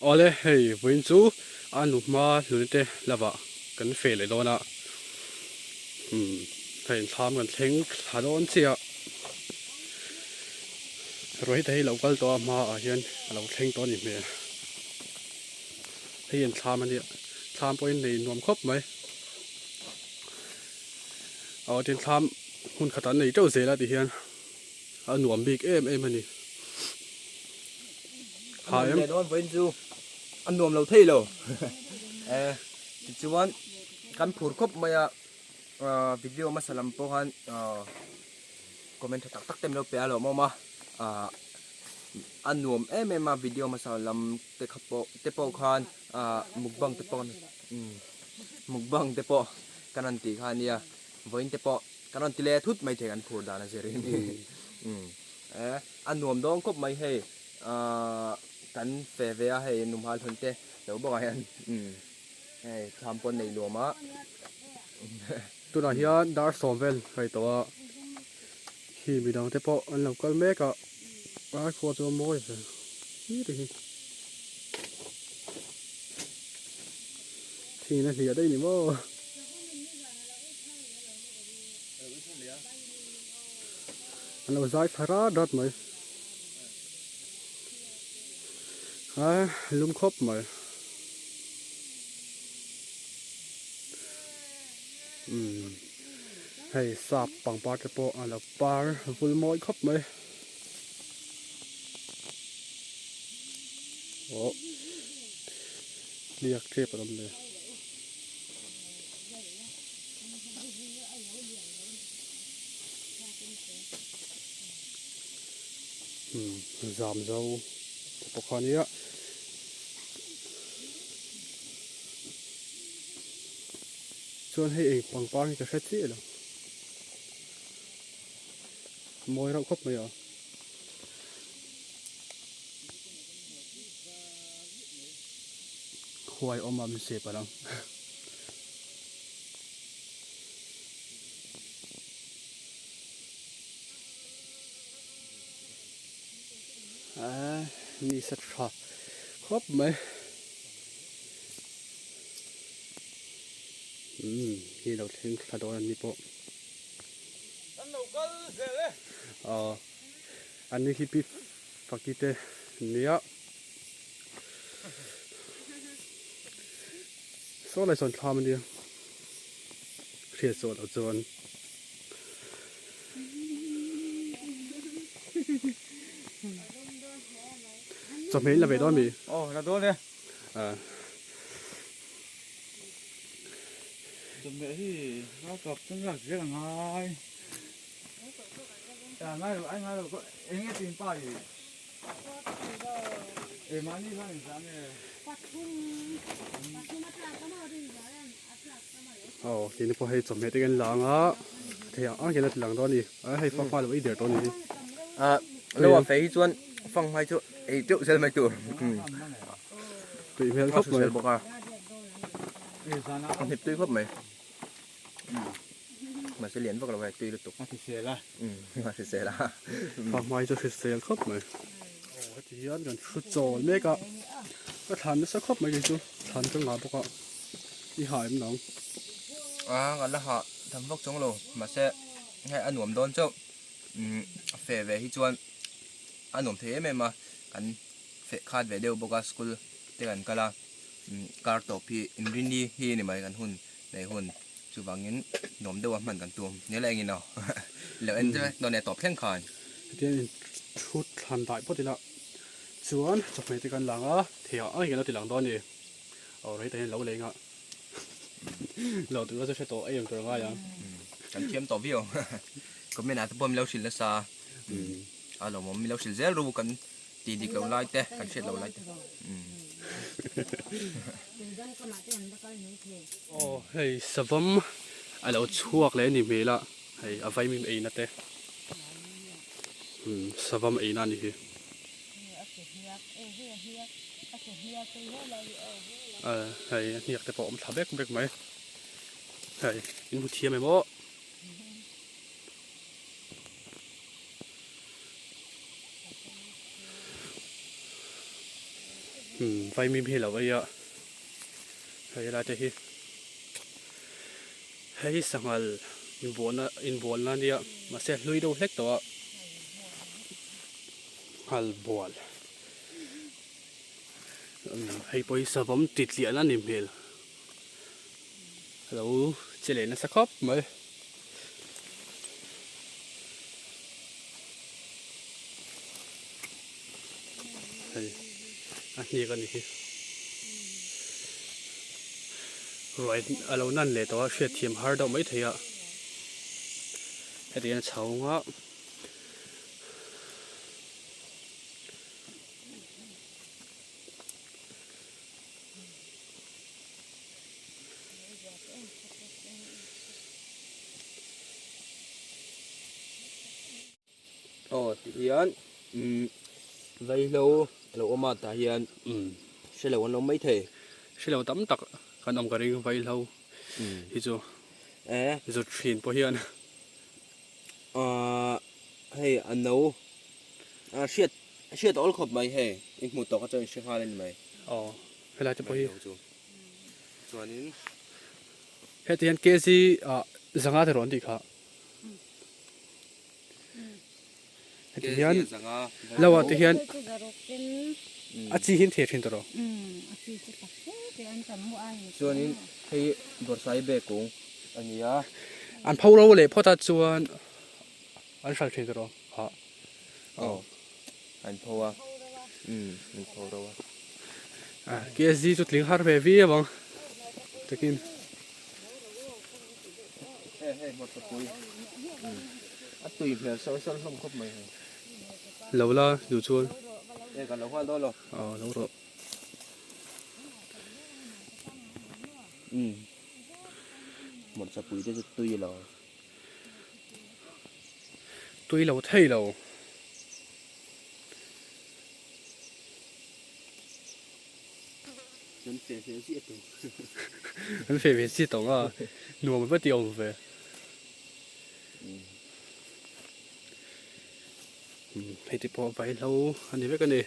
Awle hei vawiin chu a nu hma hlun te lamah kan feh leh dawn a, umm hei thlam kan thleng thla dawn chiah a, ruai te hi lo kal tawh a hmaah hian a lo thleng tawh a ni hmel, hei an thlam a nia thlam pawhin nei nuam khawp mai, aw tin thlam hmun khatah an nei teuh zel a ti hian. A nuam bik em em a ni. Ha em? Dawn vawiin chu a nuam lo thei lo. Eh, tichuan kan phur khawp mai a, video hmasa lam pawh khan comment tha tak tak te min lo pe a lawmawm a, a nuam em em a video hmasa lam te kha pawh te pawh khan mukbang te pawh mukbang te pawh kan rawn tih kha a nia. Vawiin te pawh kan rawn ti leh thut mai thei kan phur dan a zir in eh a nuam dawn khawp mai hei ahh kan fe ve a hei numhal hlun te lo bawk ah hian hei thlam pawn nei nuam a. Tunah hian dar sawm vel hraih tawh a khi midang te pawh an lo kal mek a a khua chu a mawi ve hlir hi thing a hliah daih ni maw. An lo zai thla rat rat mai. A lum khawp mai. Umm hei sap pangpar te pawh a lo par vul mawi khawp mai. Aw hliak tep a awm le. Zam zo te pawh kha a nia. Chuan hei eng pangpar hi ka hre chiah lo. Mawi rauh khawp mai a. Khuai awm a min sep a lang. Ni sa tha khawp mai. Umm hi lo thleng thla dawn a ni pawh. Kan lo kal zel e. Aw an ni hi pi faki te nia. Saw lai sawn thlam a nia hriat zawh loh chuan. Chawhmeh in la ve dawn mi? Aw la dawn e. Chawhmeh hi nau kap chuan lak zel a ngai. Ngai lo ai ngai lo eng nge tin pa i. Aw tihna pawh hei chawhmeh te kan la anga thei ang ang hian a ti lang dawn a ni a hei fanghma lo ei der tawh a ni hi. Ah lo a fei hi chuan fanghma hi chu ei teuh zel mai tur tui hmel khawp mai bawk a a hnip tui khawp mai. Mahse lian vak lo a tui lutuk. A hrisel a. A hrisel a. Fa hmai chu hrisel khawp mai. Aw heti hian kan thu chawl mek a. Ka thlan nasa khawp mai kei chu. Thlan ka ngah bawk a. I ha em nang? A ka la ha tham vak chuang lo. Mahse hei a nuam dawn chauh. Umm fe ve hi chuan a nuam thei em em a. Kan feh khat ve deuh bawk a school te kan kal a. Umm kar tawp hi inrini hi a ni mai kan hun. Nei hun chuvangin nuam deuha hman kan tum ni la engin aw lo en vek dawn e tawp thleng khan. Hetiang in thu thlan dai phawt ila chuan chawhmeh te kan lang a thei ang ang hian a ti lang dawn a ni aw rei takin lo leng a lo tur chu hre tawh em tur a ngai ang. Kan thiam tawh viau comment ah te pawh min lo hrilh nasa a lawmawm min lo hrilh zel ru kan Tih dik loh lai te, kan hriat loh lai te. Aw hei savam a lo chhuak leh a ni hmel a, hei a vaimim eina te umm savam eina a ni hi. Hei a hniak te pawh a awm thla vek vek mai, hei in hmu thiam em aw. Vaimim hi lo ei a, hei lai te hi hei sanghal inbualna inbualna ania mahse a hlui deuh hlek tawh a nghal bual hei pawh hi savawm ti tliahna a ni hmel a lo che leh nasa khawp mai. Hei a hniak a ni hi ruai a lo nan leh tawh a hriatthiam har deuh mai thei a heti hian a chho ang a. Aw ti hian umm vaihlo a lo awm a tah hian umm hrelo an lo awm maithei. Hrelo tam tak kan awm ka ring vaihlo hi chu zut thin pawh hian. Aaa hei a no a hriat hriat a awl khawp mai hei i hmuh tawh kha chuan i hre nghal a ni mai. Aw helai te pawh hi. Chuanin. Heti hian kg ah zanga te rawn tih kha. Heti hian lo ah te hian a chi hi an theh thin tawh rawh. Chuanin hei bawrhsai bag kung a ni a. An pho ro leh phawt a chuan an hral thin tawh rawh ha. Aw an pho a an pho ro a. KSG chu tling har ve viau ang takin. Hei hei hmawlh pui a tui hmel sawi sawi hlawm khawp mai hei. Lo la duh chuan. E kan lo nghal dawn lo. Aw lo rawh. Umm hmawlh pui te chu tui lo. Tui lo thei lo. An feh ve chiah tawng. An feh ve chiah tawng a, nuam va ti awm ve. Hei te pawh vaihlo a ni vek a ni.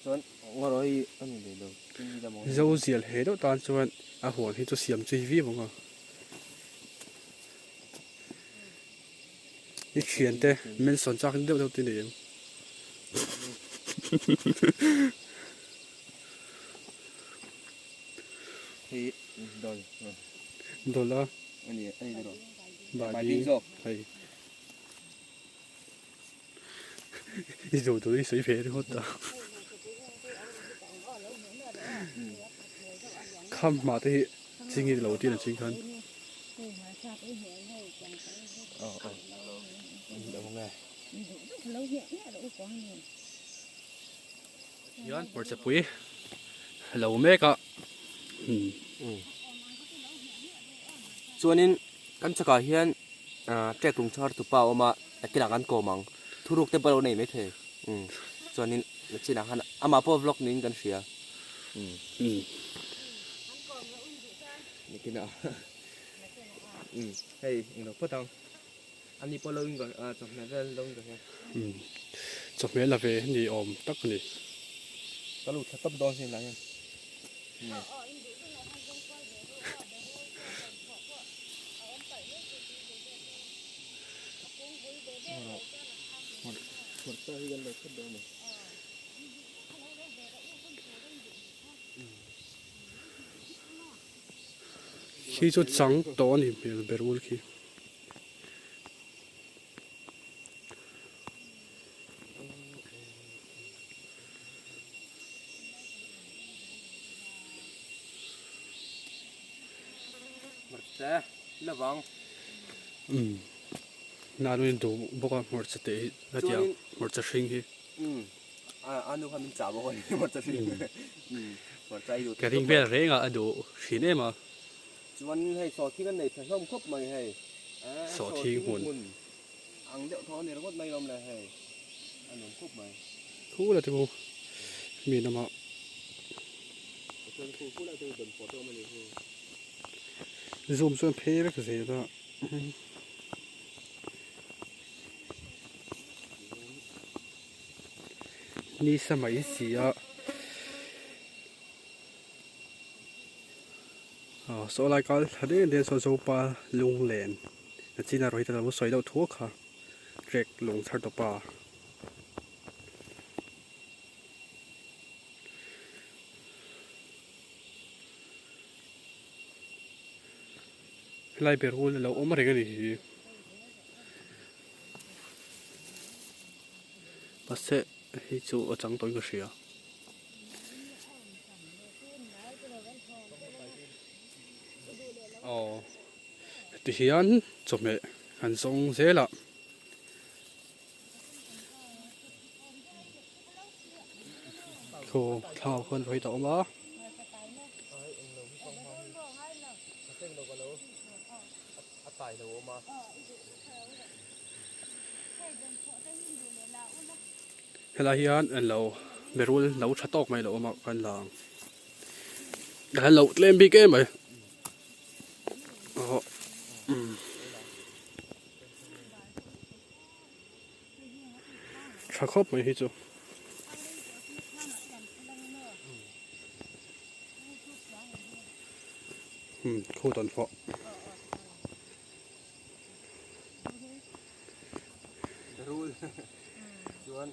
Chuan ngarawh hi a ni leh lo. Zo zial he deuh tan chuan a huan hi chu siam chui viau ang a. I thiante min sawn chak deuh deuh te ni em? Hei dol. Dol a. Ani ani dol. Bai zawk. Hei. I zo tur i sawi ve ringawt ta. Kham hma te hi ching i lo tir ang ching khan. Hian hmarcha pui lo mek a. Chuanin kan chakah hian trek lung chhar tupa a awm a nakinah kan kawm ang thuruk te pawh a lo nei maithei chuanin nachinah khan amah pawh vlog niin kan hria nakinah hei englo phawt ang ani pawh lo in chawhmeh vel lo in ka hria chawhmeh la ve ni awm tak a ni ka lut thla tawp dawn sin lah hian. Khi chu chang tawh a ni hmel ber ul khi. Umm nanu in duh bawk a hmarcha te hi hetiang hmarcha hring hi. Ka ring vel reng a a duh hrin em a. Chuan hei sawhthing an nei tha hlawm khawp mai hei. Sawhthing hmun. Ang deuh thaw a ni ringawt mai lawm le hei. A nuam khawp mai. Thu la te pawh mi lamah. Chuan khu khu lai te dawn pawh te awm a ni hu. Zoom chuan phei vek zel a. Nisa mai si a. Aw saw lai kal thla deng deng saw Zopa lunglen a chin a rawih te lo sawi deuh thuak kha trek lung chhar tawpa. Helai ber rul alo awm reng a ni hi. Mahse hei chu a chang tawhin ka hria. Aw heti hian chawhmeh an zawng zel a. Khaw thla khuan vawi ta awm a. Helai hian englo berul no tha tawk mai lo awm a kan la ang. Kan lo tlem bik em mai. Aw umm. Tha khawp mai hi chu. Hmm, khu tawn fawh. Rul. Chuan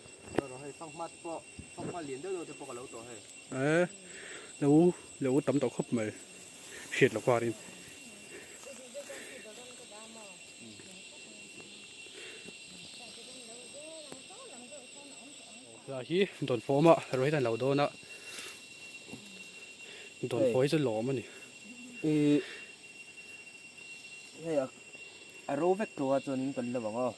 ro hei fanghma te pawh fanghma lian deuh deuh te pawh ka lo tawh hei. Eh, lo lo tam tawh khawp mai. Hriat loh karin. Lah hi dawnfawm a ruai hian a lo dawn a dawnfawh hi chu lawm a ni. Ih hei a ro vek tawh a chuanin kan lo ang aw.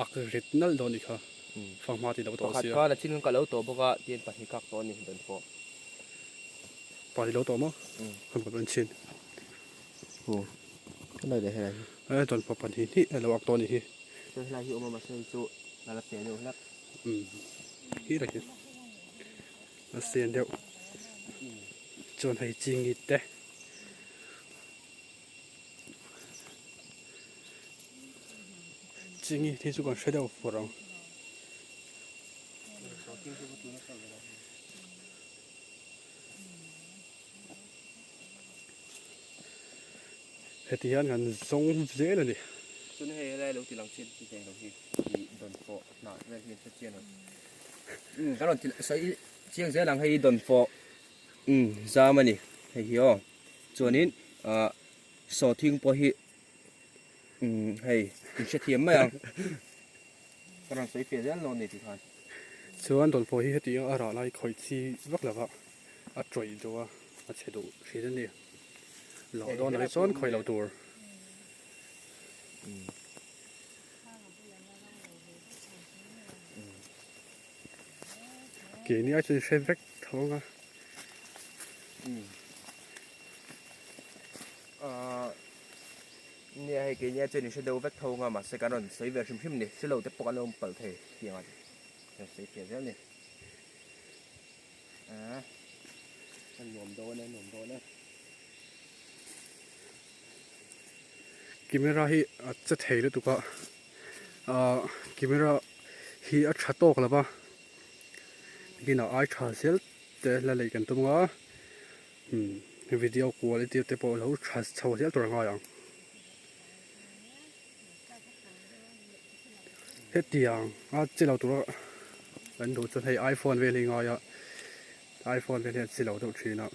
A rit nalh dawn a nih kha fanghma tih lo tawh sia. Pakhat khan a chin ka lo tawh bawk a tin pahnih kak tawh a ni dawnfawh. Pahnih lo tawh maw? Kan kawt an chhin. Aw helai leh helai hi. E dawnfawh pahnih hnih a lo ak tawh a nih hi. Chuan helai hi awm a mahse hei chu a la pe deuh hlek. Umm hi reng hi a sen deuh chuan hei chingit te. Chingit hi chu kan hre deuh fur ang. Heti hian kan zawng zel a ni. Chuan hei helai lo ti lang chian chi thei lo hi i dawn fawh hnah vel hi an hre chian ang. Umm kan rawn ti sawi chiang zel ang hei i dawn fawh umm zam a ni hei hi aw chuanin ah sawhthing pawh hi umm hei in hrethiam mai ang ka rawn sawi fiah zel lo a ni tikhan. Chuan dawn fawh hi heti a rah lai khawih chi vak lova a tawih deuh a a chhe duh thin a ni. Loh dawn ah hi chuan khawih loh tur. Keini ai chuan hre vek tho ang a. Nia hei keini ai chuan in hre deuh vek tho ang a mahse kan rawn sawi ve hrim hrim ni hre lo te pawh kan lo awm palh thei tiang a kan sawi fiah zel ni. A nuam dawn e, nuam dawn e. Camera hi a che thei lutuk a, ah camera hi a tha tawk lo va, kinah ai tha zel te la lei kan tum a, umm video quality te pawh lo tha chho zel tur a ngai ang. Hetiang a chi lo tura kan duh chuan hei iphone vel hi ngai a iphone vel hi a chi lo deuh thin a.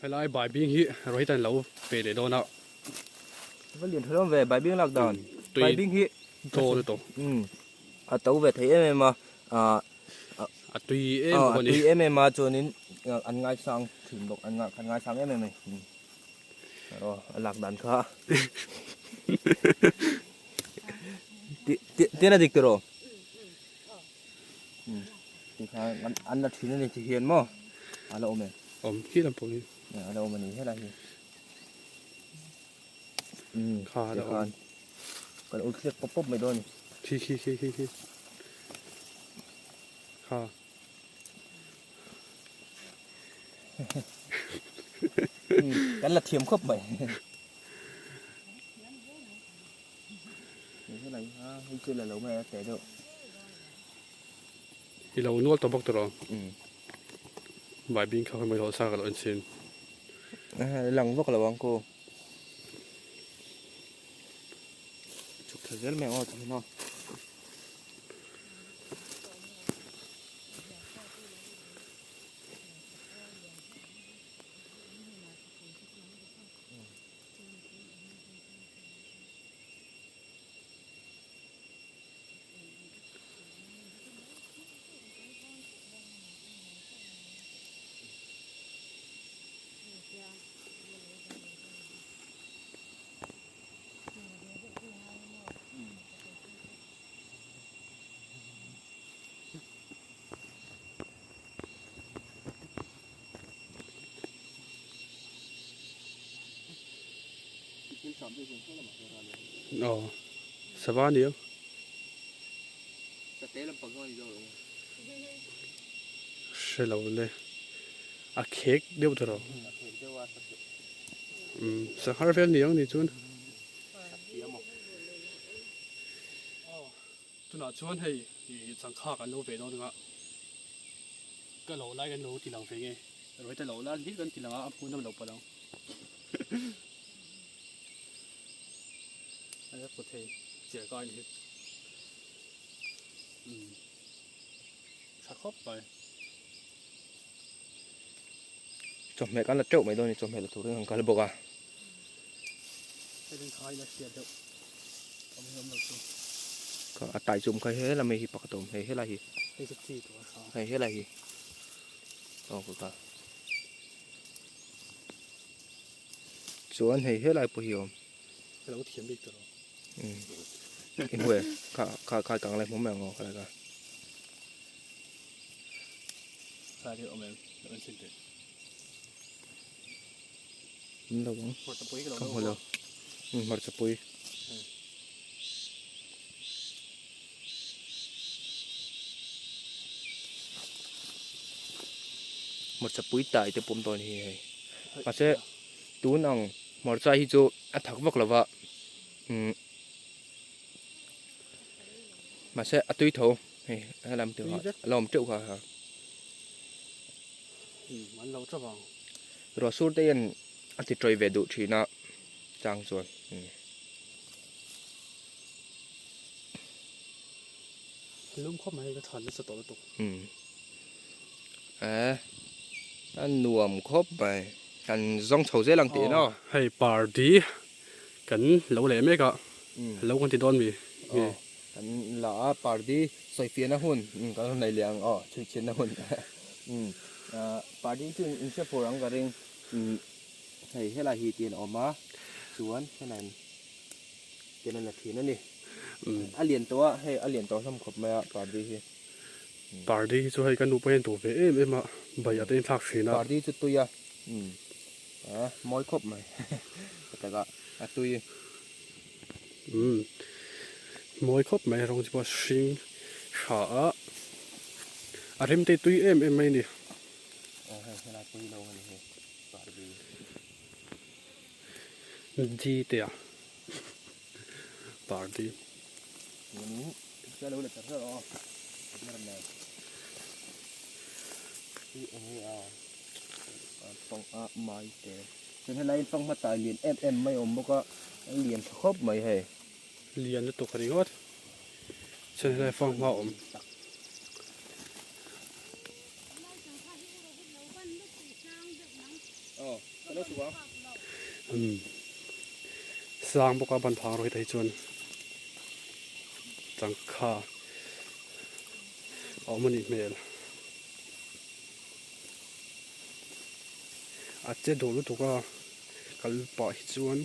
Helai baibing hi Rohit an lo pe leh dawn a. Va lian tha dawn ve baibing lak dan. Baibing hi to lutuk. A to ve thei em em a. A tui em bawk a ni. A tui em em a chuanin an ngaisang thin bawk an kan ngaisang em em a ni. Aw a lak dan kha. Tian a dik tiraw? Tikhan an la thin a ni ti hian maw a la awm em? Awm khi lam pawh hi. A la awm a ni helai hi. Kha a la awm. Kan ul thliak pawp pawp mai dawn a ni. Khi khi khi khi khi. Kha. Kan la thiam khawp mai. I lo nual tawh bawk tawh Baibing kha mai lo sa ka lo en chin. Lang vak lo ang ku. Chhuk thla zel mai ang aw ti hian. Aw sava ania hre lo le a khek deuh ta rawh umm sanghar vel ni ang ni chuan tunah chuan hei ih changkha kan lo ve dawn anga ka lo lai kan lo ti lang ve nge rawite lo la hlir kan ti lang a a hmuh nawm loh palh ang. A pu thei chiah ka anih hi umm tha khawp mai. Chawhmeh kan la teuh mai dawn a ni chawhmeh la turin kan kal bawk a. Hei rin kha ila hriat deuh awm hi awm lo chu. Ka a tai chum kha helai mai hi pakhat a awm hei helai hi. Hei chu chi tur a tha. Hei helai hi aw ka ka. Chuan hei helai pawh hi a awm. Ka lo thiam bik tawh lo. Umm i hmu em? Kha kha kha kang lai hmu mai ang aw khalai kha. Khalai hi a awm em? Lo en chhin teh. Awm lo ang. Ka hmu lo. Umm hmarcha pui. Hmarcha pui tai te pawm dawn hi hei mahse tun ang hmarcha hi chu a thak vak lo va umm mahse a tui tho hei helam te a la awm teuh kha ha ruah sur te hian a ti tawih ve duh thin a chang chuan umm. Lum khawp mai ka thlan nasa tawh lutuk. Umm eh a nuam khawp mai kan zawng chho zel ang tih en aw. Hei party kan lo leh mek a lo kan ti dawn mi nge. Kan la a party sawifiahna hun kan rawn nei leh ang aw chhuichhiatna hun umm party chu in hre fur ang ka ring umm hei helai hi tiin a awm a chuan helai. Ken a la thin a ni. A lian tawh a, hei a lian tawh hlawm khawp mai a pardi hi. Pardi hi chu hei ka nu pawh hian duh ve em em a, bai a te in thlak thin a. Pardi chu tui a, a mawi khawp mai ka tak a, a tui. Umm mawi khawp mai rawng chu pawh hring tha a, a rem te tui em em mai a ni. Aw hei helai pawh hi lo a ni hei pardi. Di te a party. Lian lutuk ringawt chuan helai fanghma awm. Sang bawk a ban phang rawh hi te hi chuan changkha a awm a nih hmel a che duh lutuk a kal pah hi chuan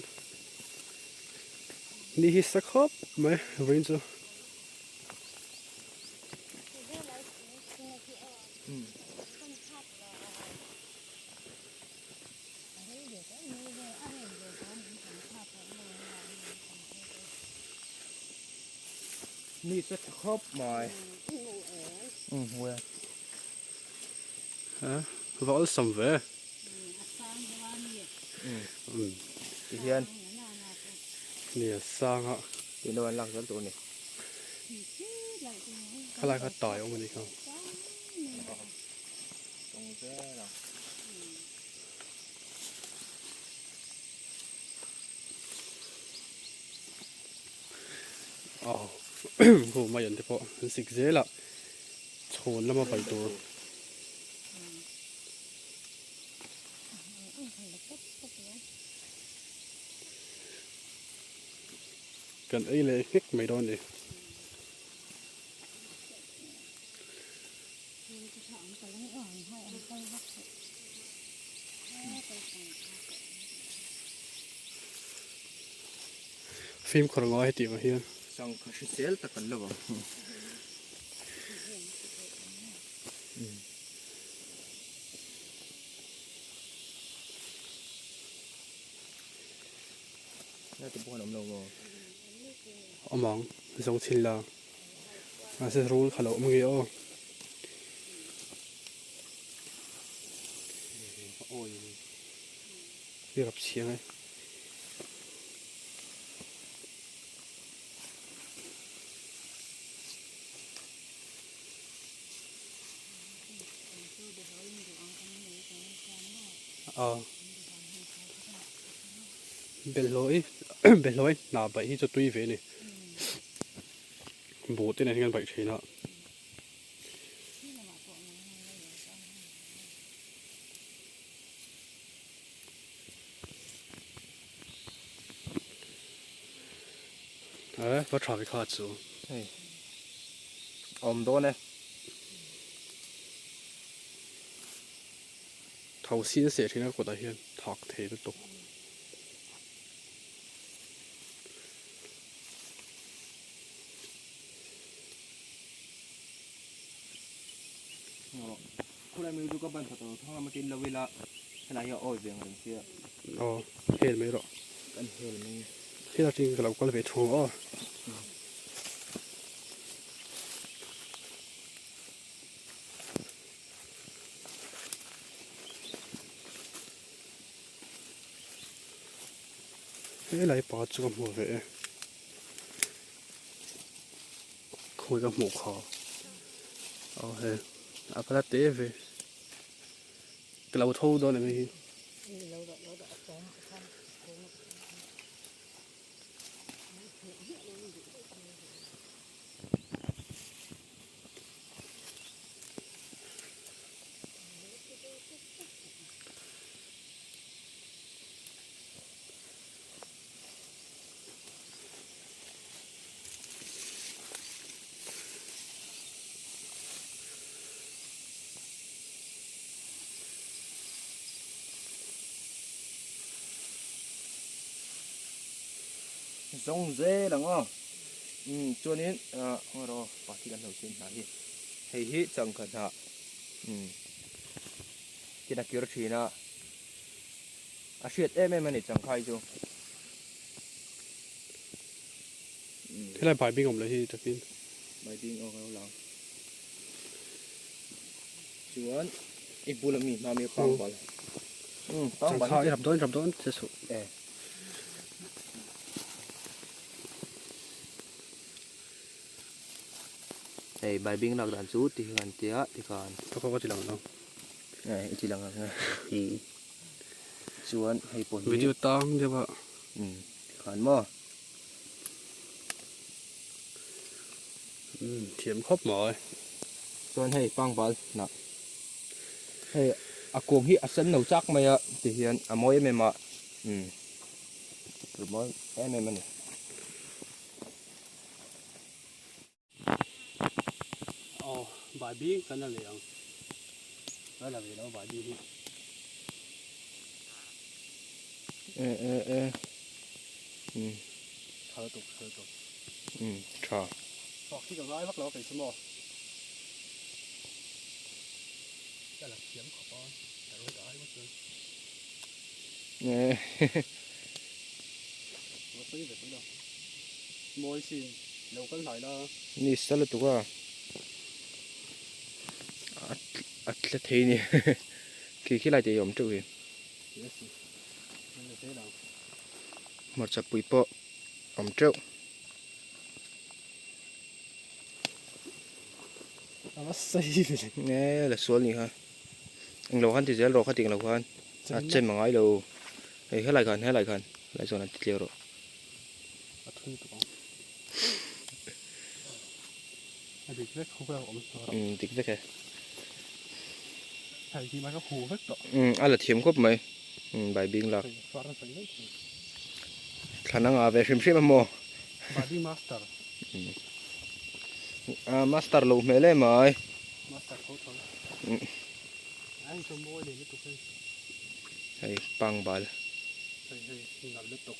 ni hi sa khawp mai vawiin chu. Mi te tha khawp mai. Um hmu e. Ha, va awlsam ve. Umm. Ti hian. Nia sang a. Tih lo an lak zel tur a ni. Khalai kha tai awm a ni kha. Tawng zel ang. Aw hu mai an te pawh an sik zel a chhawn lama pai tur. Kan ei leh nghek mai dawn a ni. Fimkhur ngawi heti ang hian. Sangha hrisel tak an lo ang. Awm ang zawng chhin la mahse rul kha lo awm nge aw. I rap chhiang e. A belhlawi belhlawi hna baih hi chu tui ve a ni buh te nen hian kan baih thin a. E va tha ve kha chu. Hei awm dawn e. Tho sin seh thin a kawtah hian thak thei lutuk. Khulai mai chu ka ban pha tawh thang lama tin lo ila helai hi a awi ve ang reng sia. Aw hel mai rawh. Kan hel mai. Hel aṭangin ka lo kal ve thung aw. Helai pa chu ka hmu ve e. Khawi ka hmuh kha aw hei a kala te ve ka lo tho dawn em hei hi. Zawng zel ang aw. Umm chuanin ah ngaw rawh pa thil an lo siam hna hi. Hei hi changkha hnah umm tin a kir thin a. A hriat em em a ni changkhai chu. Helai bai bing awm leh hi takin. Bai bing aw ka lo lang. Chuan i bula mi hma mi pang bal. Um pang bal. Changkhai rap dawn rap dawn che suh. E. Hei bai bing lak dan chu ti hian tia ti khan. Ka ka ti lang lo. E i ti lang ang e. Chuan hei pawh hi. Video tang deuh a. Um khan maw. Um thiam khawp mai. Chuan hei pangbal hnah hei a kung hi a sen lo chak mai a ti hian a mawi em em a um mawi em em a ni. Aw bai bing kan la leh ang la la ve lo bai bing hi. E e e um tha lutuk tha lutuk um tha chhuak hi ka ngai vak lo a kei chu maw ka la thiam khawp a ka rawih ta ai ngawt chuan e va sawi ve pui lo mawi sin lo kal hnai la ni sa lutuk a a tle thei ni khi khi lai te hi awm teuh hi yes. Hmarcha pui pawh awm teuh. Nge la sual ni kha. Englo khan ti zel rawh kha ti englo khan. A chem a ngai lo. Hei helai khan helai khan helai chuan an ti tliak rawh. A thui tuk ang. A dik vek ho kha awm tawh. Um dik vek e. Hei hi mai ka hu vek tawh. Um a la thiam khawp mai. Um bai bing lak. Thlan a ngah ve hrim hrim a maw. Body master. Um a master lo hmel em ai. Master tho tho. Um. Ai chu mawi leh lutuk hei. Hei pang bal. Hei hei nalh lutuk.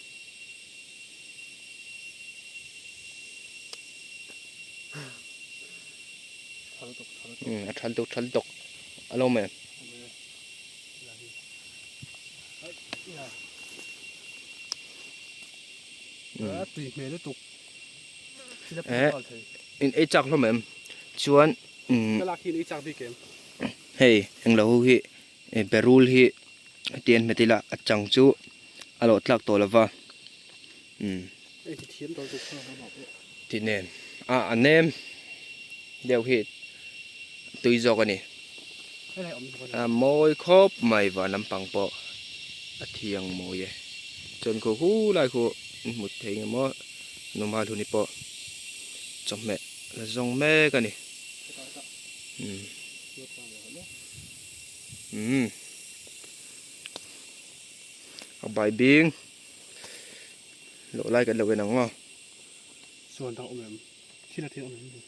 Tha lutuk tha lutuk. Um a tha lutuk tha lutuk. A lo meh. A tui hmel lutuk. Eh in ei chak hlawm em chuan ka lak hi in ei chak bik em. Hei englo ho hi berul hi heti an hmet ila a chang chu a lawh tlak tawh lova umm tih nen a a nem deuh hi tui zawk a ni a mawi khawp mai van lampang pawh a thiang mawi e chuan khu hu lai khu an hmu thei nge maw numa hluni pawh chawhmeh la zawng mek a ni umm. Umm a bai bing loh lai kan lo en ang aw. Chuan dang awm em? Khi la thil awm em ni?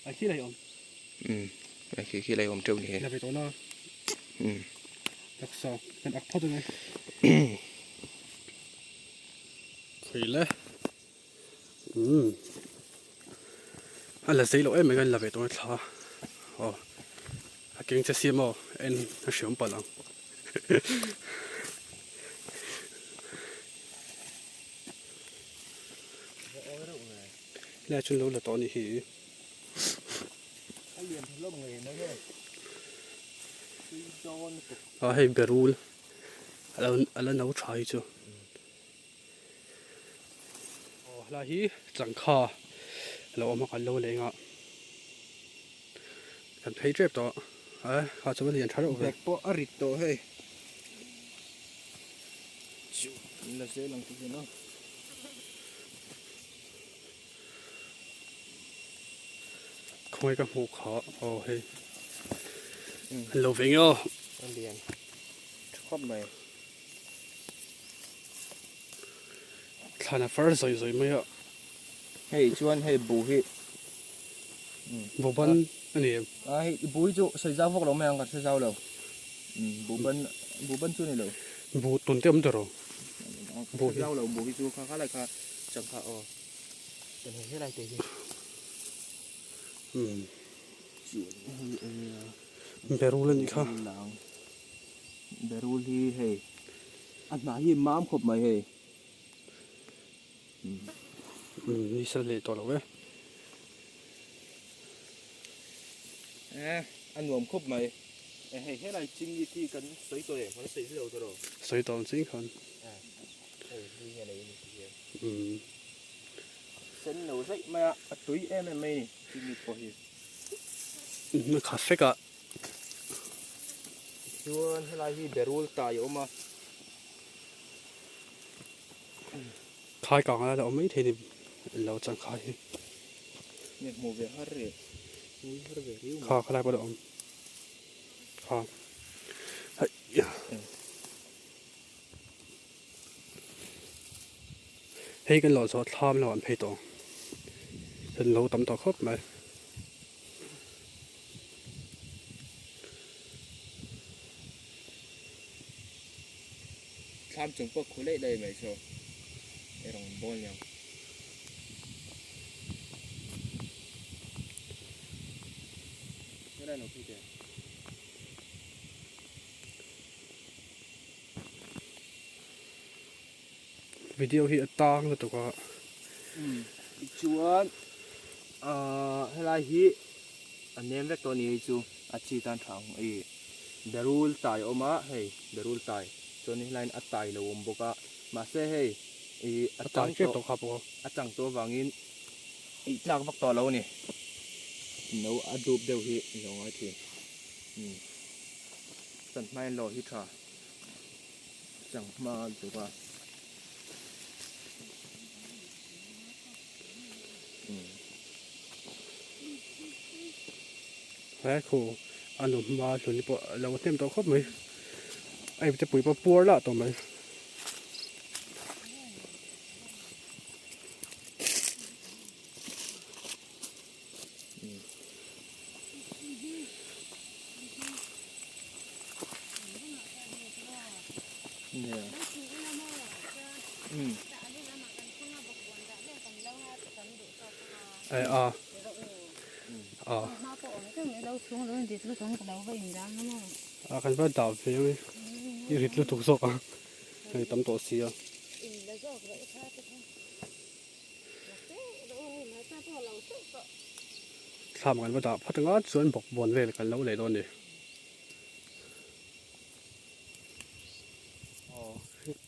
Ai khi lai awm. Umm ai khi khi lai awm teuh ni he. La ve tawh na. Umm. Taksa kan ak phawt ange. Khawi le. Umm a la zei loh em mai kan la ve tawh thla aw a keng che siam aw en a hriam palh ang helai chuan lo la tawh a nih hi a hei berul a la no tha hi chu. Aw helai hi changkha a lo awm a kan lo leng a kan phei tep tawh a kha chuan a lian tha reuh ve. Bag pawh a rit tawh hei chu an la zel ang tih hian a. Khawngaih ka hmuh kha aw hei an lo ve nge aw. A lian tha khawp mai. Thlan a far zawi zawi mai a. Hei chuan hei buh hi Buh ban a ni em? A hei buh hi chu sawi zau vak lo mai ang kan hre zau lo. Buh ban buh ban chu a ni lo. Buh tun te awm tawh ro. Buh hi. Zau lo buh hi chu kha kha lai kha chang kha aw. Kan hei helai te hi. Berul a nih kha. Berul hi hei a hnah hi mam khawp mai hei. Umm ni sal leh tawh lo e. Eh a nuam khawp mai. Eh hei helai chingit hi kan sawi tawh em kan sawi zui lo tawh ro. Sawi tawh ang ching khan. Eh hei hlui nge nei a ni ti hian. Umm. Sen lo zaih mai a a tui em em mai a ni chingit pawh hi. A khat vek a. Chuan helai hi berul tai a awm a. Khai kang a la awm mai thei ni lo chang khai hi. Nge hmuh ve har rih. Hmuh har ve riu mai. Kha khalai pawh a awm. Kha. Hei. Hei kan lawh zawh thlam lo an phei tawh ang. Kan lo tam tawh khawp mai. Thlam chung pawh khu leih leih mai saw ei rawng bawl niang. Helai lo phei teh. Video hi a tang lutuk a. Umm tichuan ahh helai hi a nem vek tawh a ni hei chu a chi tan tha ang i berul tai a awm a hei berul tai. Chuan helai hian a tai lo awm bawk a mahse hei ih a A tai chang tep tawh tawh kha pawh. A chang tawh avangin ih tlak vak tawh lo a ni. No a dup deuh hi i lo ngai thin. Umm chan hma hian lawr hi tha chang hma lutuk a. He khu a nu hma hlun pawh a lo hnem tawh khawp mai a ipte pui pawh puar lah tawh mai. A a a kan va dah ve ang e i rit lutuk zawk a hei tam tawh si a. Thlam kan va dah phawt anga chuan bawkbawn vel kan lo lei dawn a ni.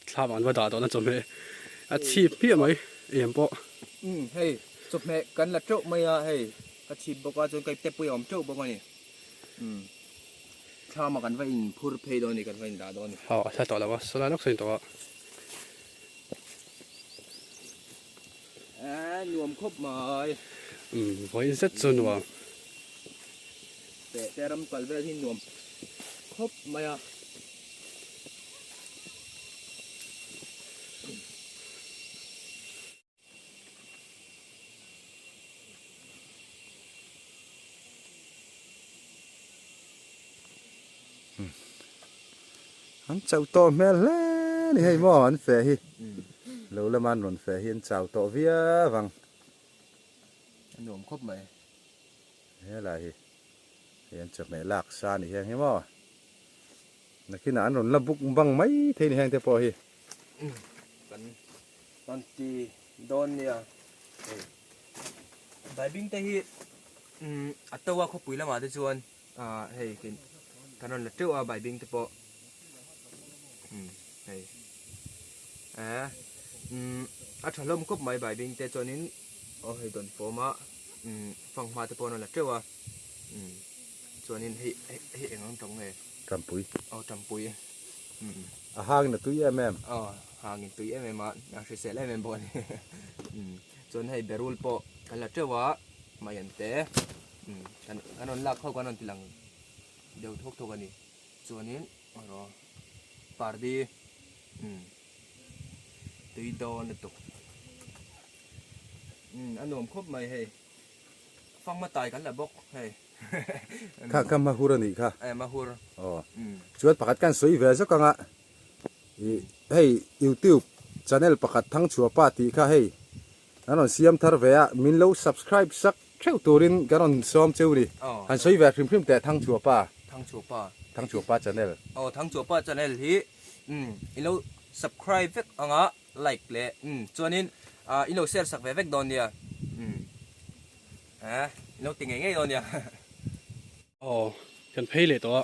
Thlam an va dah dawn a chawhmeh a chhip hmiah mai em pawh. Umm hei chawhmeh kan la teuh mai a hei ka chhip bawk a chuan ka ipte pui a awm teuh bawk a ni umm thlam ah kan va in phur phei dawn a ni kan va in dah dawn a ni. Aw a hla tawh lo a sawlai lawk sawn tawh a. Eee nuam khawp mai. Umm vawiin zet chu nuam. Teh te ram kal vel hi nuam khawp mai a. An chauh tawh hmel hle ni hei maw an feh hi lo lama an rawn feh hi an chau tawh viau ang. A nuam khawp mai. Helai hi hei an chawhmeh lak sa ni hiang hi maw nakinah an rawn la buk bang mai thei ni heng te pawh hi. Kan rawn ti dawn nia hei baibing te hi a to a khawpui lamah te chuan ah hei kan rawn la teuh a baibing te pawh hei eh a tha hlawm khawp mai baibing te chuanin aw hei dawn fawm a fanghma te pawh an rawn la teuh a chuanin hei hei eng ang tawng nge Tampui aw tampui a hangin a tui em em aw hangin tui em em a a hrisel em em bawk a ni chuan hei berul pawh kan la teuh a maian te. Kan kan rawn lak ho kan rawn ti lang deuh thawk thawk a ni chuanin rawh pardi umm tui dawn lutuk umm a nuam khawp mai hei fangma tai kan la bawk hei Kha kha mahur a nih kha eh mahur aw chuan pakhat kan sawi ve zawk anga ih hei youtube channel pakhat Thangchhuah pa tih kha hei Kan rawn siam thar ve a, min lo subscribe sak theuh turin kan rawn sawm cheu ni. Han sawi ve hrim hrim teh Thangchhuah pa. Thangchhuah pa. Thangchhuah pa channel. Aw Thangchhuah pa channel hi umm in lo subscribe vek anga like leh umm chuanin ah in lo share sak ve vek dawn nia umm eh in lo ti ngei ngei dawn nia. Aw kan phei leh tawh a,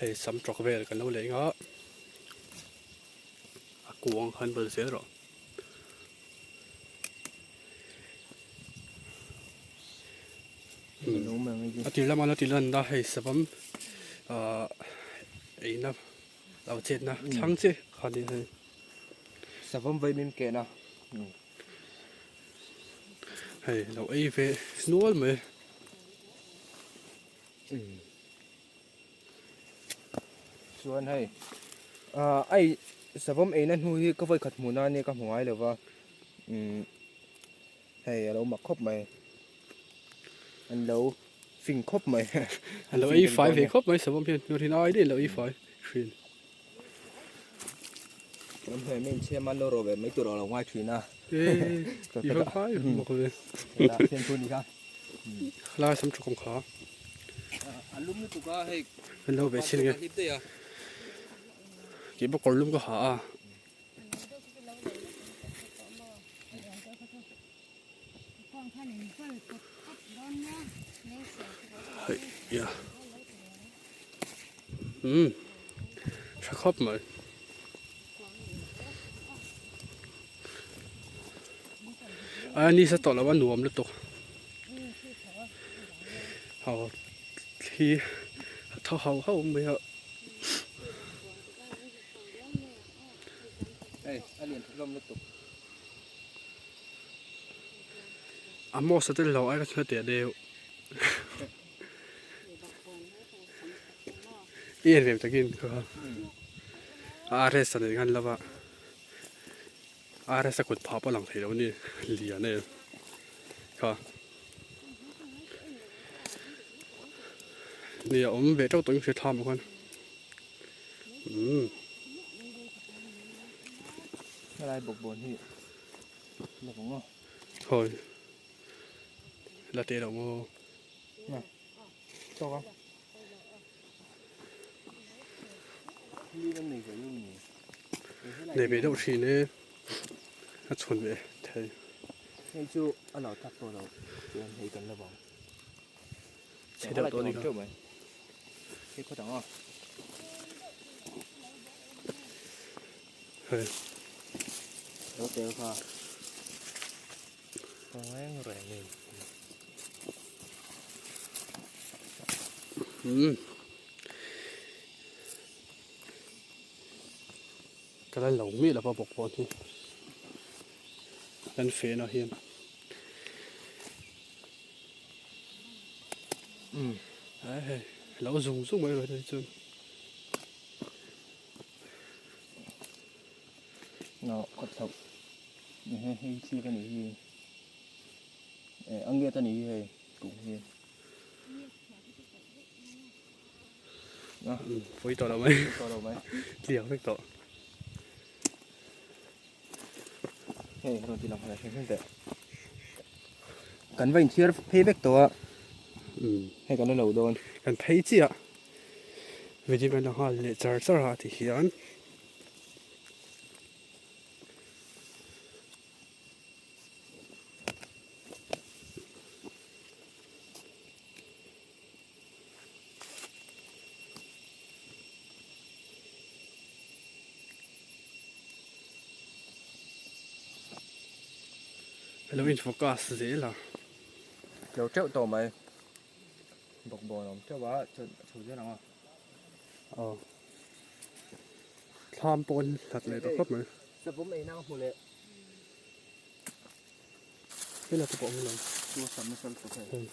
hei sam tawk vel kan lo leh eng a, a kuang khan bal zel rawh. A tir lama lo ti lan a hei savam ahh eina lo chetna thlang che kha ni hei. Savam vaimim kehna. Hei lo ei ve nual mai. Chuan hei ah ai savawm eina hnu hi ka vawikhat hmuh nan nia ka hmu ngai lova umm hei a lo mak khawp mai an lo fing khawp mai an lo ei fai ve khawp mai savawm hian rin ai daih an lo ei fai thin. Kan hmel mai inchhiam a lo rawh ve mai tur a lo ngai thin a. I va phai bawk ve. Fian thu ni kha. Lai sam thukawm kha. A lum lutuk a hei. Kan lo ve chin nge. Ki bawk kawr lum ka ha a. Hei ya. Umm tha khawp mai. A nisa tawh lo a nuam lutuk. Aw thli a thaw hauh hauh mai a. Hei a lian tha hlawm lutuk. A maw sa tel lo ai ka chhun a teh deuh. I en ve takin ka a rest a nei ngan lova a rest a kut phah pawh a lang thei lo a ni lian em kha ni a awm ve teuh tawh in hria thlam ah khan umm. Helai bawkbawn hi la vawng a. Hawi. La teh loh maw? Na, tawk a. Nei ve deuh thin e, a chhun ve thei. Hei chu a lo tak tawh lo, chuan hei kan la vang. Chhe deuh tawh a ni kha. Hei khawt ang a. Hei. Lo tel kha. Reng reng in. Hmm. Ka la lo mi lova bawk pawh hi. Kan fe na hian. Hmm. Ai hei, lo zung zung mai rawh chuan. No, kawt thlauh. Hei hei thlik a nih hi eh a ngiat a nih hi hei kung hi pawi tawh lo mai pawi tawh lo mai tliak vek tawh hei rawn ti lang hran hran teh kan va inthiar phei vek tawh a hei kan la lo dawn kan phei chiah video kan la nghal leh char char a ti hian. Lo in focus zel a. Lo teuh tawh mai. Bawkbawn a awm teuh a, chuan a chho zel ang a. Aw. Thlam pawn hlat leh tawh khawp mai. Savawm ei nang hmu leh. Hela te pawh awm lo. Chu sam nasa lutuk hei.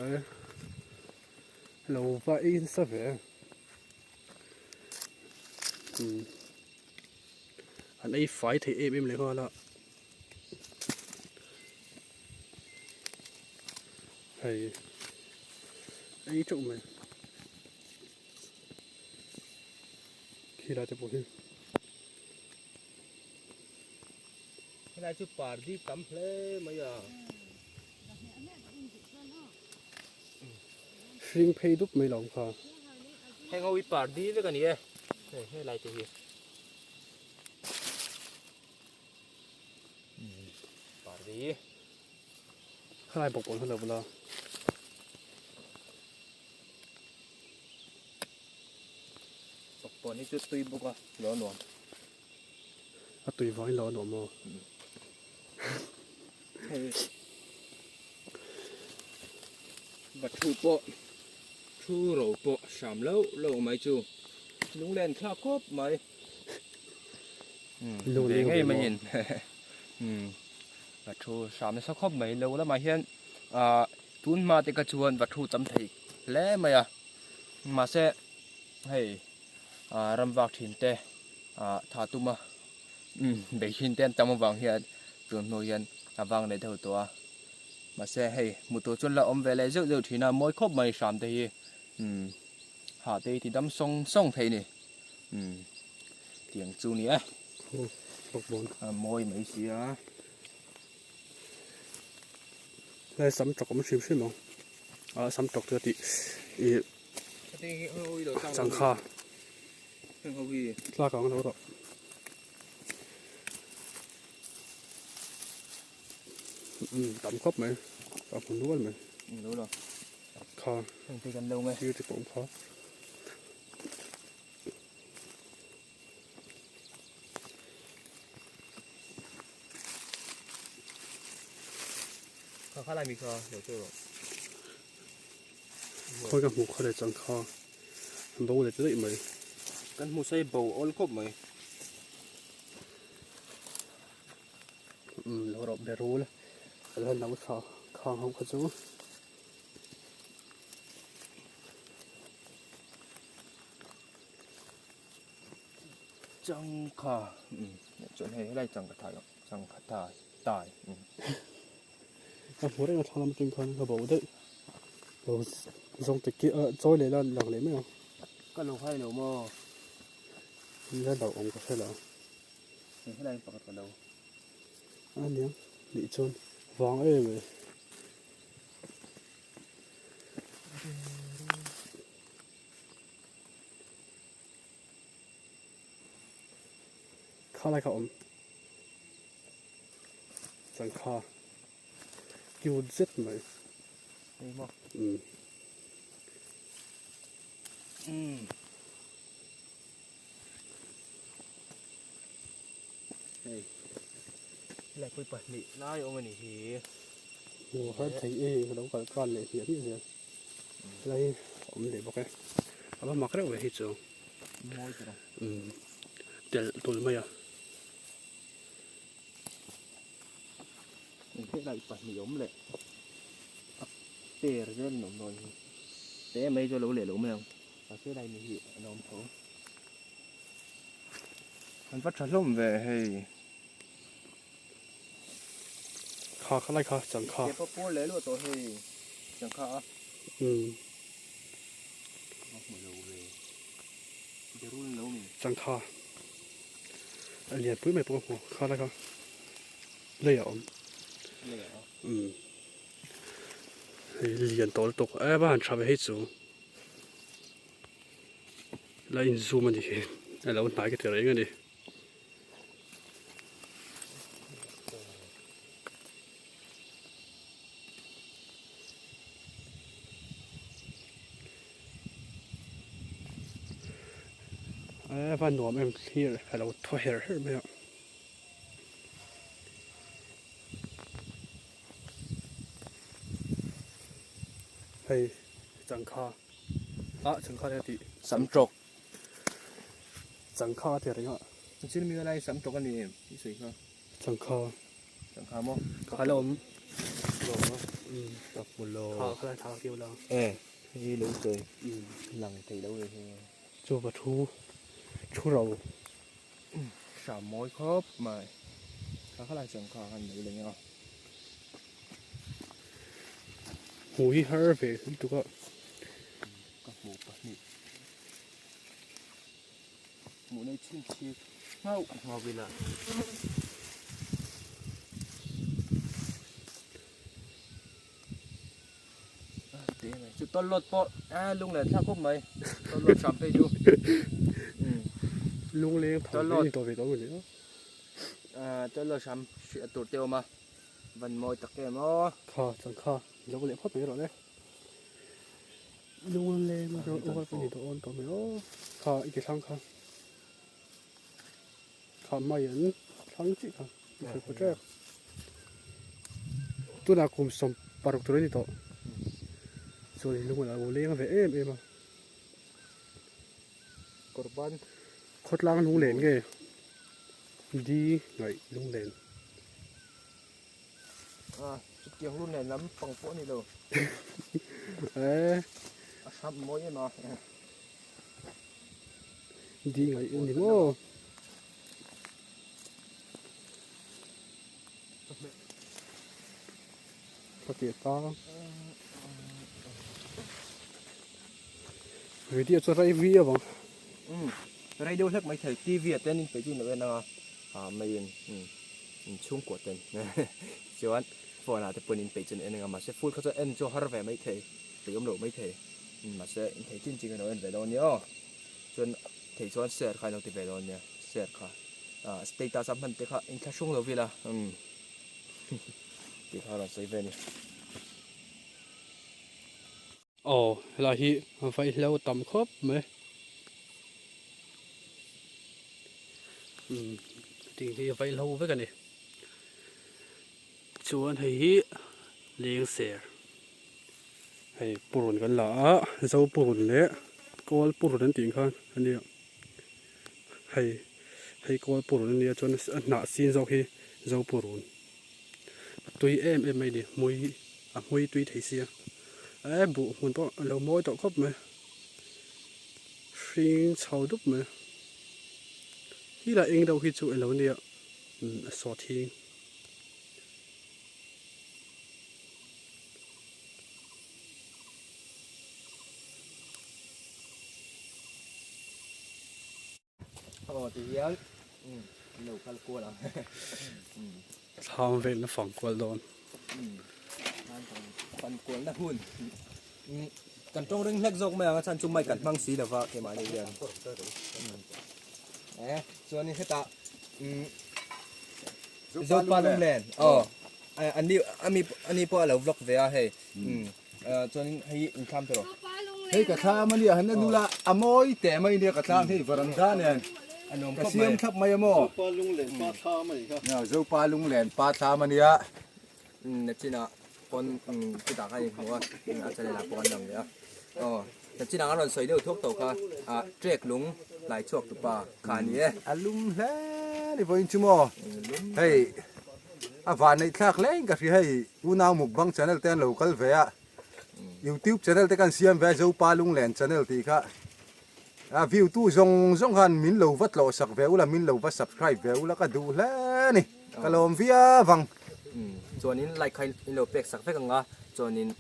Ai. Lo va ei nasa ve. Umm an ei fai thei em em leh nghal a hei ei teuh mai khilai te pawh hi. Helai chu pardi tam hle mai a. Hring phei dup mai lo ang kha. Heng ho hi pardi vek a ni e. Hei helai te hi. Pardi. Helai bawk pawh hi lo bula. Bawk pawh hi chu tui bawk a lo nuam. A tui vangin lo a nuam maw? Hei va thu pawh thu ro pawh hram lo lo mai chu lunglen thlak khawp mai. Ve ngei mai in va thu hram nasa khawp mai lo lamah hian ah tun hma te kha chuan va thu tam thei hle mai a mahse hei ah ram vak thin te ah tha tum a umm bei thin te an tam avang hian tun hnu hian a vang leh deuh tawh a mahse hei hmuh tur chuan la awm ve leh zeuh zeuh thin a mawi khawp mai hram te hi umm hah te hi ti dam sawng sawng thei a ni umm tiang chu ni e a mawi mai si a. Helai sam tawk awm hrim hrim ang ah sam tawk chu a tih ih changkha tlak ang lo rawh Um tam khawp mai ka hmu nual mai. Lo lo. Kha. Heng te kan lo nge. Thir te pawh kha. Kha kha lai mi kha lo chu rawh. Khawi ka hmuh kha leh chang kha bo leh ta daih mai. Kan hmu sai bo awl khawp mai. Umm lo rawh be rul a lo no tha khang ho kha chu. Changkha umm chuan hei helai changkha thai awm changkha thai tai umm. Ka hmu reng a thlang lam atang khan ka bo daih lo zawng te ki ah chawi leh la lang leh mai ang. Ka lo hai lo maw? La lo awm ka hre lo. Hei helai pakhat ka lo. A niang nih chuan vang em em. Kha lai kha awm changkha cute zet mai hei maw umm umm hei helai pawh pahnih lai awm a ni hi hmuh har thei e ka lo kal kal leh hmiah hmiah zel helai hi a awm leh bawk e a va mak reuh ve hi chu mawi tawh umm telh tul mai a helai pahnih awm leh a per zel an awm dawn hi te mai chu a lo leh lo mai ang mahse helai mi hi an awm tho an va tha hlawm ve hei kha kha lai kha changkha ke pawh pur leh luah tawh hei changkha a umm a hmu lo ve berul lo mi changkha a lian pui mai pawh ka hmu kha lai kha lei a awm lei a awm umm hei lian tawh lutuk e va han tha ve hei chu la in zoom a ni hi a lo hnai ka ti reng a ni. A va nuam em thlir a lo thaw her her mai a. Hei changkha ah changkha te a tih. Sam tawk. Changkha a ti reng a. Chil mi lai sam tawk a ni em i sawi kha. Changkha. Changkha maw? Ka la awm. Lo maw? Umm. Ka hmu lo. Kha kha lai thla kiu la. E hei lo sawi. Umm. Lang thei lo e hei. Chu va thu thu ro. Umm hram mawi khawp mai. Kha kha lai changkha khan lo leng a. Hmuh hi har ve lutuk a. Ka hmuh pahnih. Hmuh nei chhin chhir nghauh nghauh ila. Chu tawlhlawt pawh a lung leh thlak khawp mai tawlhlawt hram phei chu. Lung leng tho ve ni tawh ve tawh mai ni. Tawlhlawt hram hriat tur te awm a van mawi tak em aw. Kha changkha lo leh phawt mai rawh le. Lung leng a rawh uar pawh ni tawh awn tawh mai aw kha i ti thlang kha kha mai an thlang chiah kha i hre pawh tep tunah kum 60 tur a ni tawh chuan lung a lo leng ve em em a kawrban khawtlang lunglen nge di ngaih lunglen. A chutiang lu nen lam pang pawh a ni lo. Eh. A hram mawi em a. Di ngaih a ni maw. Ka tih ta. Video chu rei viau ang. Um rei deuh hlek mai thei TV ah ten in peih chu in lo en ang a. Ah mai in um. Inchhungkua ten chuan phone ah te pawhin in peih chu an en eng a mahse full kha chuan en chu a har ve maithei peih awm loh maithei mahse in thei chin chin in lo en ve dawn nia aw chuan thei chuan share kha in lo ti ve dawn nia share kha ah status a hman te kha in thlahrung lo vel a umm. tih kha a rawn sawi ve a ni. Aw helai hi vaihlo tam khawp mai umm tih hi vaihlo vek a ni chuan hei hi leng ser hei purun kan la a zo purun leh kawl purun an tih khan a nia hei hei kawl purun a nia chuan a hnah sin zawk hi zo purun. A tui em em mai ni hmui a hmui tui thei sia e buh hmun pawh a lo mawi tawh khawp mai hring chho dup mai hi lah eng deuh hi chu elo nia umm a sawt hing. Aw ti hian umm an lo kal kual ang umm. Thlam velna fang kual dawn. Umm fan kual na hun umm kan tawng ring hlek zawk mai ang a chhan chu mic kan hmang si lova keimahni hian umm e chuanin hetah umm Zopa lunglen aw ani ami ani pawh a lo vlog ve a hei umm. Chuanin hei inthlam tawh rawh. Hei ka thlam ania han en ula a mawi teh mai ania ka thlam hei varanda nen ka siam thlap mai a maw. Zopa lunglen pa thlam a nih kha. Zopa lunglen pa thlam ania. Nachinah pawn chutah khan inhmu a a channel ah pawh an lang leh a. Aw nachinah an rawn sawi deuh thuak tawh kha trek lung hlai chhuak tupa kha a ni e. A lum hle ni vawiin chu maw hei. A vanneih thlak hle in ka hria hei unau mukbang channel te an lo kal ve a youtube channel te kan siam ve a zopa lunglen channel tih kha a view tu zawng zawng khan min lo va tlawh sak ve ula min lo va subscribe ve ula ka duh hle a ni ka lawm viau ang. Chuanin like kha in lo pek sak vek ang a chuanin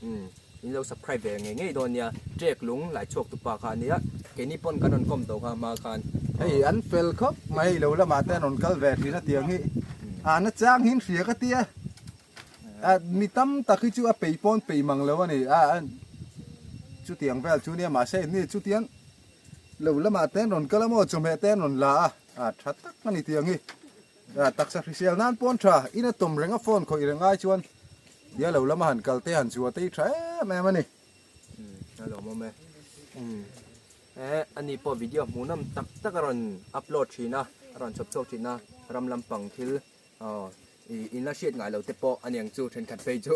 in lo subscribe ve ngei ngei dawn nia trek lung lai chhuak tupa kha ania keini pawn kan rawn kawm tawh kha hma khan. Hei an fel khawp mai hei lo lamah te an rawn kal ve thin a tiang hi a na chang hi an hria ka tia a mi tam tak hi chu a pei pawn pei mang lo a ni a chutiang vel chu nia mahse ni chutiang lo lamah te an rawn kal a maw chawhmeh te an rawn la a a tha tak a ni tiang hi. Taksa hrisel nan pawn tha in a tawm reng a phone khawih reng ai chuan tia lo lama han kal te han chhuah te hi tha em em a ni. A lawmawm e. E ani pawh video hmuhnawm tak tak a rawn upload thin a, a rawn chhawp chhuak thin a, ram lampang thil in la hriat ngai lo te pawh a niang chu thenkhat phei chu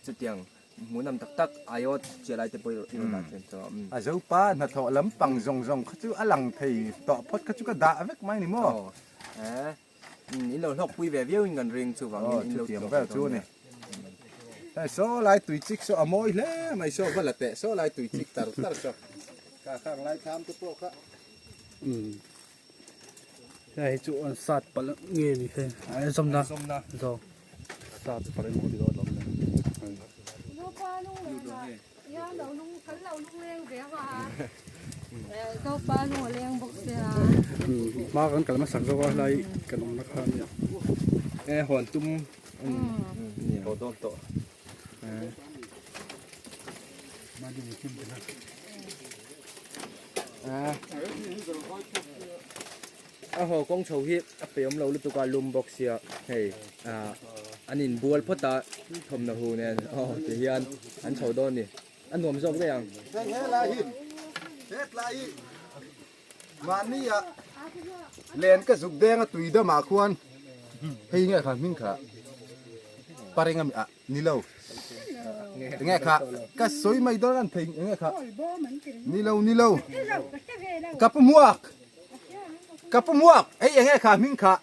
chutiang Hmuhnawm tak tak aiawt chiah lai te pawh i rawn dah thiam tawh. A zopa hnathawh lampang zawng zawng kha chu a lang thei tawh phawt kha chu ka dah vek mai ni maw? Aw eh in lo hlawk pui ve viau in kan ring chuvangin in lo tlawh vel chu ni. Hei saw lai tui chik saw a mawi hle mai saw va la teh saw lai tui chik tar tar saw kha khang lai thlam te pawh kha. Hei chu an sat palh nge ni hei a zawmna zawk sat palh emaw ti dawn lo hma kan kal hmasak zawk a helai kan awmna kha a nia. E hawn tum tawh dawn tawh. A haw kawng chho hi a pe awm lo lutuk a lum bawk sia hei ah an inbual phawt a thawmhnaw hu nen aw ti hian an chho dawn a ni a nuam zawk daih ang. Hei helai hi hetlai hi mahni ah len ka zuk deng a tui damah khuan hei nge kha hming kha paring ami ah Ni lo. Enge kha ka sawi mai dawn an thei enge kha. Ni lo ni lo. Ka pu muak. Ka pu muak. Ei enge kha hming kha.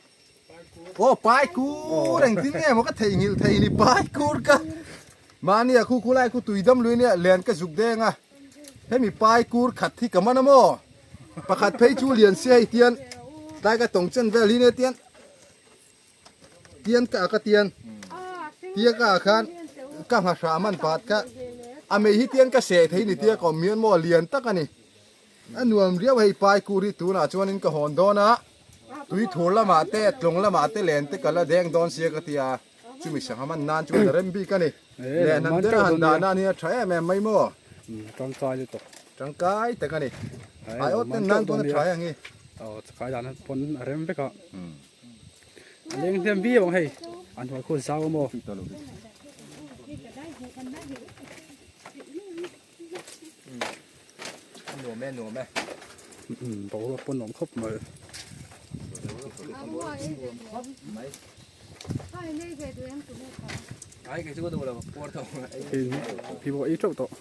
Oh pai kur eng tin nge maw ka thei ngil thei ni pai kur ka. Mahni a khu khu lai khu tui dam lui nia len ka zuk deng a. Hemi pai kur khat hi ka man a maw. Pakhat phei chu lian sia hei tian tlai ka tawng chen vel hi nia tian. Tian ka ka tian tia ka khan ka nghahrah man pat kha a mei hi tian ka seh thei ni tia ka awm mian maw lian tak a ni a nuam riau hei pai kur hi tunah chuanin ka hawn dawn a tui thur lamah te tlawng lamah te len te ka la deng dawn sia ka tia chumi sangha man nan chuan a rem bik a ni len han deuh han dah nan hi a tha em em mai maw tangkai lutuk tangkai tak a ni aiawt ten nan pawn a tha ang hi aw chakai dan pawn a rem vek a. A leng hliam viau ang hei. A hnuai khu zau a maw? A nuam e, a nuam e. Boruak pawh nuam khawp mai. Khi pawh ei teuh tawh.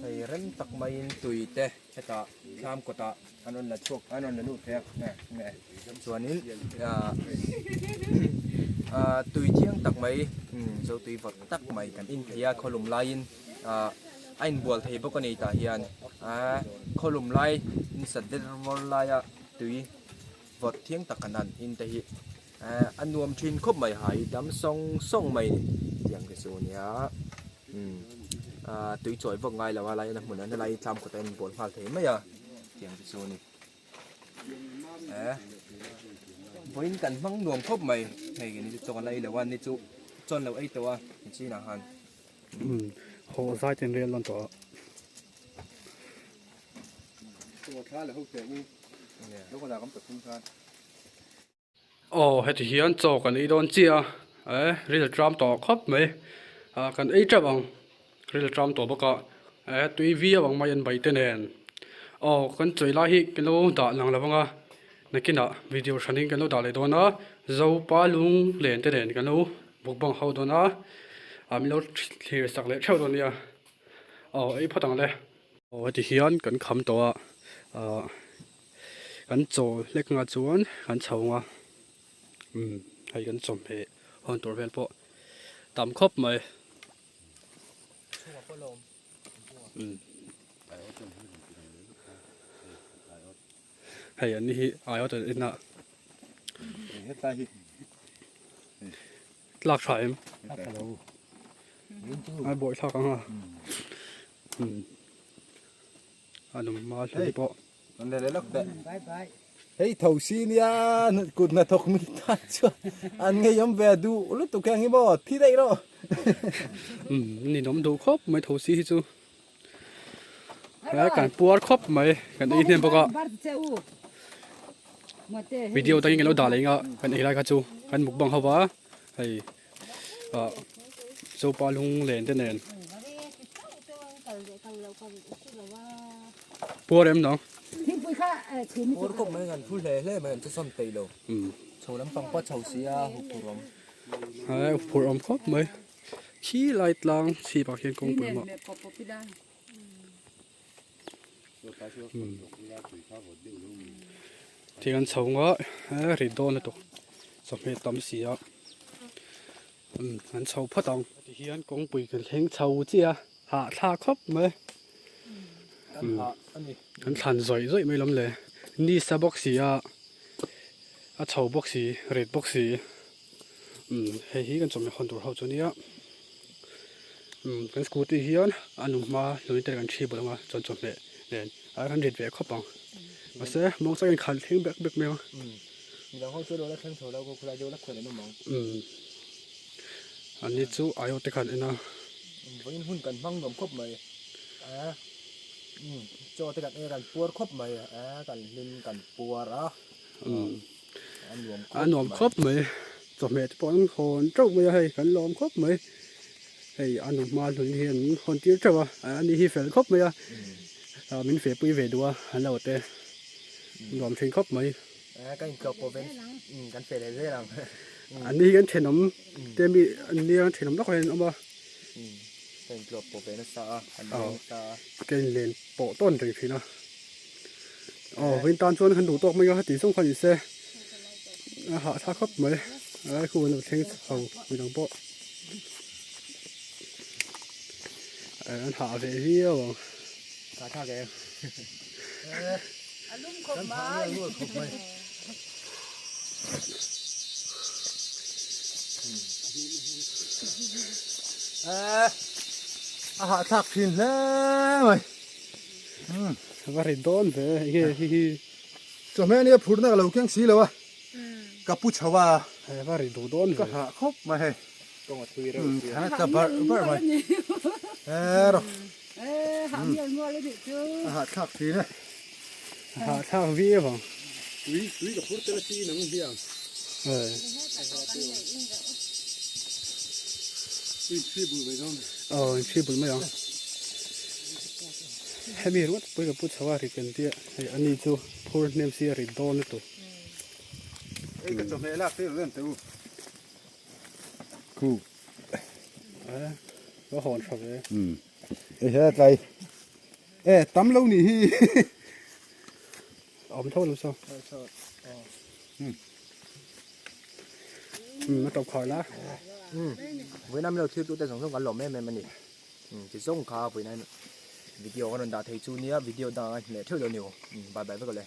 Hei rem tak maiin tui te hetah thlam kawtah an rawn la chhuak an rawn la lut thei a nge nge chuanin ah tui thiang tak mai zo tui vawt tak mai kan in thei a khawlum laiin ah a inbual thei bawk a ni tah hian ah khawlum lai in sat der vawr laia tui vawt thiang tak kan han in te hi eh a nuam thin khawp mai hai dam sawng sawng mai a ni tiang te chu ania umm ah tui chawi vak ngai lo a lai a hmun a helai tlam kawt a inbual nghal thei mai a tiang te chu a ni eh vawiin kan hmang nuam khawp mai hei ni chu chaw la ei lo a ni chu chawn lo ei tawh a chinah khan. Umm haw zai ten rel dawn tawh a. Aw heti hian chaw kan ei dawn chiah a eh ril tram tawh khawp mai ah kan ei teuh ang ril tram tawh bawk a eh tui viau ang mai an bai te nen aw kan chawi lai hi kan lo dah lang lo vang a nakinah video hranin kan lo dah leh dawn a zopa lung len te nen kan lo mukbang ho dawn a ah min lo thlir sak leh theuh dawn nia aw ei phawt ang le. Aw heti hian kan kham tawh a ah kan chaw hlek nga chuan kan chho ang a umm hei kan chawhmeh hawn tur vel pawh tam khawp mai umm hei an ni hi aiawt an en a tlak tha em a bawih thlak ang a umm a lum hma hle pawh Hei tho si nia kut hnathawk mi tan chuan an ngeiawm ve duh lutuk hiang hi maw thi daih rawh. Umm ninawm duh khawp mai tho si hi chu he kan puar khawp mai kan ei hnem bawk a video tangin kan lo dah leh anga kan ei lai kha chu kan mukbang ho va hei ah zopa lung len te nen puar em nang Puar khawp mai kan thu hle hle mai an chu sawn peih lo chho lampang pawh chho si a huphurh awm. He huphurh awm khawp mai khi lai tlang chhip ah khian kawngpui awm a. Thing an chho nga he ri dawn lutuk chawhmeh tam si a umm an chho phawt ang. Tihian kawngpui kan thleng chho chiah a hahthlak khawp mai kan thlan zawih zawih mai lawm le ni sa bawk si a a chho bawk si rit bawk si umm hei hi kan chawhmeh hawn tur ho chu ania umm kan scooty hian a nu hma lui te kan thi bawlh ang a chuan chawhmeh nen a kan rit ve khawp ang mahse mawng changin khalh thleng bek bek mai ang umm an ni chu aiawh te khan en a. Vawiin hun kan hmang nuam khawp mai a umm chaw te kan ei a kan puar khawp mai a kan hlim kan puar a a nuam khawp a nuam khawp mai chawhmeh te pawh an hawn teuh mai a hei kan lawm khawp mai hei a nu hma hlun hi an hawn tir teuh a ani hi fel khawp mai a min feh pui ve duh a an lo te nuam thin khawp mai. Kan intlawk pawh ven kan feh leh zel ang. An ni hi kan thenawm te mi an nia kan thenawm lawk hian an awm a. Kan intlawk pawh ve nasa a, an leng nasa a. Kan inlen pawh tawn reng thin a. Aw vawiin tan chuan kan duh tawk mai a heti zawng kha ni se a hahthlak khawp mai. A lai khu an lo thleng chho midang pawh an hah ve viau ang. Hahthlak em? A lum khawp mai. A hahthlak thin hle mai. Va ri dawn ve enge hi hi. Chawhmeh ania phurna ka lo keng si lo a. Ka pu chho a. Va ri duh dawn ve. Ka hah khawp mai hei. Kawng a thui reuh sia. Thana tla barh barh mai. Ero. A hahthlak thin e. A hahthlak viau ang. Tui tui ka phur tel a chi nang hian. Aw inthri bul mai ang. Hemi ringawt pawh hi ka pu chho a ri ken tia hei ani chu phur hnem si a ri dawn lutuk. Hei ka chawhmeh lak tir rem teh u. Khu. Eh, ka hawn tha ve. Um. Hei he tlai. Eh, tam lo nih hi. Awm tho lo saw. Um. Um, a tawp khar la. Um. Vawiin a min lo thlir tute zawng zawng kan lawm em em a ni. Um, ti zawng kha vawiin a video kan rawn dah thei chu nia, video dangah a hmeh theuh lo ni u. Um, bye bye vek awle.